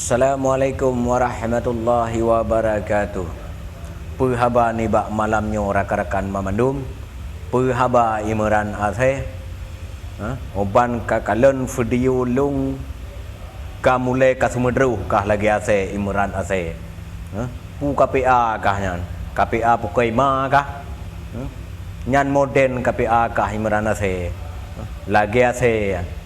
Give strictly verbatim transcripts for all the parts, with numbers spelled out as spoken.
Assalamualaikum warahmatullahi wabarakatuh. Peue haba nibak malam nyoe rakan-rakan banmandum? Peue haba Imran Asèe? Ha? Uban ka kalon video lôn ka mulai ka seumeudroh kah lagèe asèe Imran Asèe. Ha? Peue K P A kah nyan? K P A pukoi ma kah? Ha? Nyan modern K P A kah Imran Asèe? Lagèe asèe.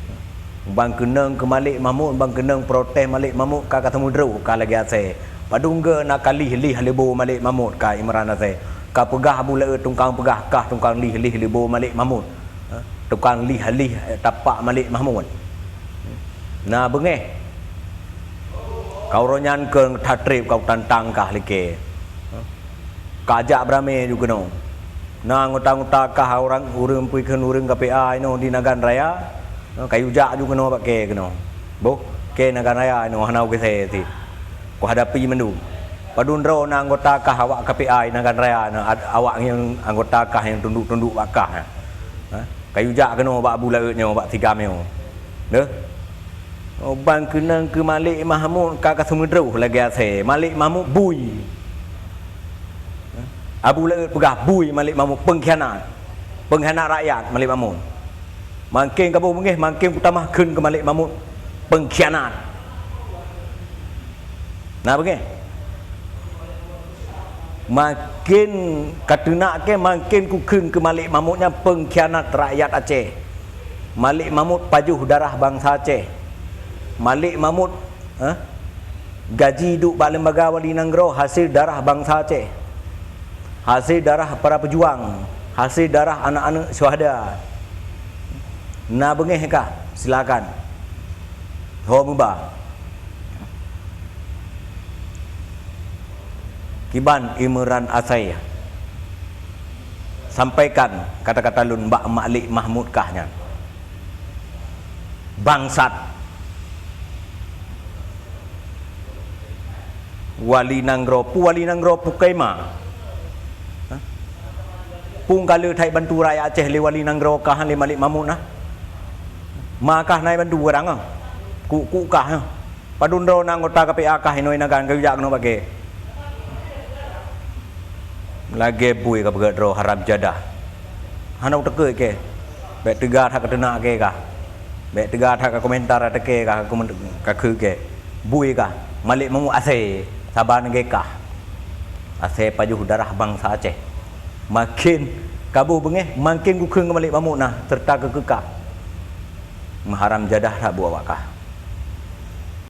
Ban keunong keu Malik Mahmud, ban keunong protes Malik Mahmud ka ka seumeudroh kah lagèe asèe. Padum geu na ka lih-lih libo Malik Mahmud kah Imran Asèe. Ka peugah Abu Laôt tukang peugah kah tukang lih-lih libo Malik Mahmud. Ha? Tukang lih-lih tapak Malik Mahmud. Na beungèh. Ka uroe nyan keu that trép ka tantang kah like. Ha? Ka jak beuramé ju keunoe. Na anggota-anggota kah ureueng, ureueng pih kheun ureueng K P A inoe di Nagan Raya, kayue jak ju keunoe bak kèe keunoe. Boh, kèe Nagan Raya inoe hana u geusé cit. Kuhadapi mandum. Padum droe na anggota kah awak K P A Nagan Raya na, ad-, awak ngieng anggota kah nyang tunduk-tunduk bak kah na. Ha? Kayue jak keunoe bak Abu Laôt nyoe, bak Sigam nyoe. Deuh. Oh, ban keunong keu Malik Mahmud ka ka seumeudroh lagèe asèe. Malik Mahmud bui. Abu Laôt peugah bui Malik Mahmud, peungkhianat. Peungkhianat rakyat Malik Mahmud. Makin kaboh beungèh, makin kutamah kheun keu Malik Mahmud, peungkhianat. Na beungèh? Makin kateunak kèe, makin kukheun keu Malik Mahmud nyan peungkhianat rakyat Aceh. Malik Mahmud pajoh darah bansa Aceh. Malik Mahmud, eh, gaji duek bak lembaga wali nanggroe hasé darah bansa Aceh. Hasé darah para peujuang, hasé darah aneuk-aneuk syuhada. Na beungèh kah? Silakan. Ho meuba. Kiban Imran Asèe, sampaikan kata-kata lôn bak Malik Mahmud kah nyan. Bangsat. Wali nanggroe, peue wali nanggroe pukoi ma? Ha? Peue ka lheueh that bantu rakyat Aceh lé wali nanggroe kah lé Malik Mahmud na? Ma kah na bantu barang ah? Kuk-kuk kah ah? Padum droe na anggota K P A kah inoe Nagan kayue jak keunoe bak kèe. Lagèe bui ka peugah droe haram jadah. Hana uteukeue kèe. Bèk teuga that ka teunak kèe kah. Bèk teuga that ka komentar ateueh kèe kah, ka komen-, ka kheun kèe. Bui kah. Malik Mahmud asèe saban lagèe kah. Asèe pajoh darah bansa Aceh. Makin kaboh beungèh, makin kukheun keu Malik Mahmud na, seureuta keu kah. Meuharam jadah that buet awak kah.